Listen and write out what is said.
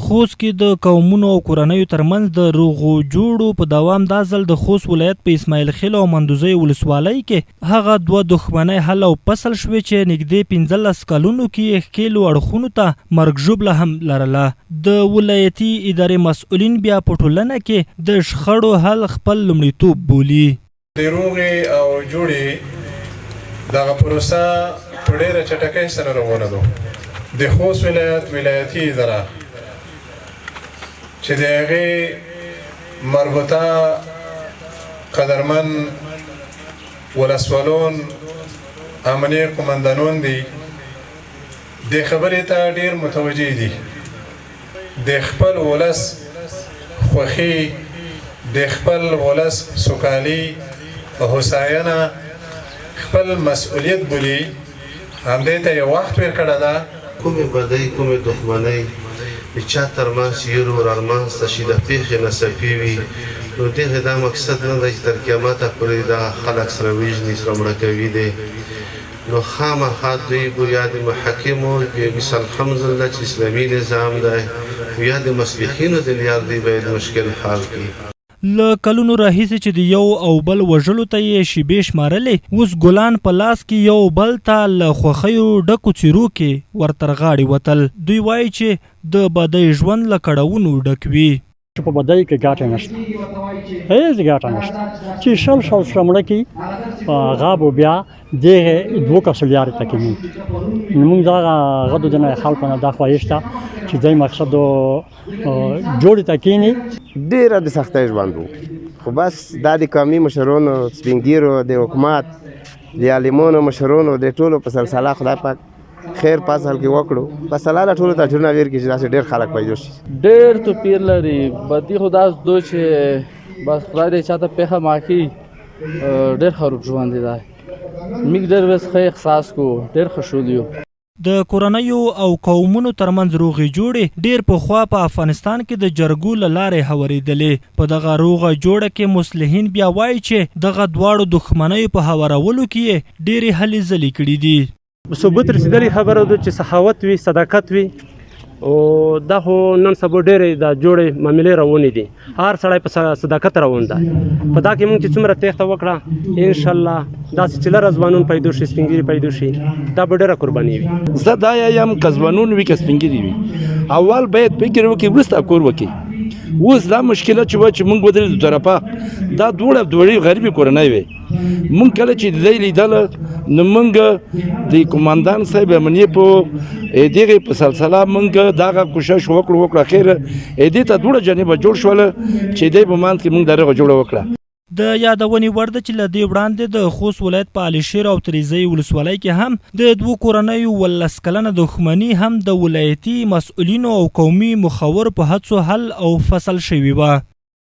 خوست کې د قومونو او کورنیو ترمنځ د روغو جوړو په دوام دا ځل د خوست ولایت په اسماعیل خېلو او مندوزیو ولسوالۍ کې هغه دوه دښمنۍ حل او فصل شوې چې نږدې 15 کلونو کې یې ښکېلو اړخونو ته مرګ ژوبله هم لرله. د ولایتي ادارې مسؤلین بیا په ټولنه کې د شخړو حل خپل لومړیتوب بولي. د روغې او جوړې دغه پروسه په ډېره چټکۍ سره روانه ده. د خوست ولایت ولایتي اداره چې د هغې مربوطه قدرمن ولسوالون، امنیه قومندانون دي، دې خبرې ته ډېر متوجه دي. د خپل ولس خوښي، د خپل ولس سوکالي، هوساینه خپل مسؤلیت بولي، همدې ته یې وخت ورکړی ده. کومې بدۍ، کومې دښمنۍ د چا تر منځ چې يو رامنځ ته شي، د پېښې نه څپې وي، نو دغې دا مقصد نه دی چې تر قیامته پورې دغه خلک سره وژني، سره مړه کوي دی. نو خامخا دوی به یا د محاکمو بس الحمدلله چې اسلامي نظام دی او یا د مصلحینو د لیار دوی باید مشکل حل کړي. له کلونو راهیسې چې د یو او بل وژلو ته یې شیبې شمارلې، اوس ګلان په لاس کې یو بل ته له خوښیو ډکو څیرو کې ور تر غاړې وتل. دوی وایي چې د بدۍ ژوند له کړاوونو ډک وي. چې په بدۍ کې ګټه نشته، هیڅ ګټه نشته چې شل شل سره مړه کړي، هغه به بیا دغه دوو کسو لارې ته کېني. نو موږ دغه غدو د نه خلکو نه دا خواهش ده چې دی مقصد جوړې ته کېني. ډېره د سختۍ ژوند وو، خو بس دا د قومي مشرانو، سپینږیرو، د حکومت، د عالمانو مشرانو، د ټولو په سلسله خدای پاک خیر په اصل کې وکړو. بس الله له ټولو ته اجرونه ورکړي چې داسې ډېر خلک پیدا شي. ډېر توپیر لري. بدی خو داس دو چې بس خدای دې چاته پېښه ماکي. ډېر خراب ژوند دی دا. موږ ډېر وس ښه احساس کو، ډېر ښه شول یو. د کورنیو او قومونو ترمنځ روغې جوړې ډېر پخوا په افغانستان کې د جرګو له لارې هوارېدلې. په دغه روغه جوړه کې مصلحین بیا وایي چې دغه دواړو دښمنیو په هوارولو کې یې ډېرې هلې ځلې کړې دي. ثبوت رسیدلی خبره ده چې سخاوت وي، صداقت وي، او دا خو نن سبا ډېرې دا جوړې معاملې روانې دي، هر سړی په صداقت روان دی. په دا کې موږ چې څومره تېښته وکړه، انشاءالله داسې چې لره ځوانون پیدا شي، سپینږیري پیدا شي، دا به ډېره قرباني وي. زه دا یم که ځوانون وي که سپینږیري وي، اول باید فکر وکړي، وروسته کور وکړي. اوس دا مشکله چې وه چې موږ ودرېدو طرفه، دا دواړه دوړې غریبې کورنۍ وې. مونږ کله چې دی لیدل، نو مونږ د قومندان صاحب امنیه په دغه په سلسله مونږ دغه کوشش وکړو، خیر دې ته دوړه جانبه جوړ شول چې دی په مان کې مونږ دغه جوړه وکړه. د یادونې وړ ده چې له دې وړاندې د خوست ولایت په علیشیر او تریزۍ ولسوالۍ کې هم د دوو کورنیو 17 کلنه دښمني هم د ولایتي مسؤلینو او قومي مخورو په هڅو حل او فصل شوې وه.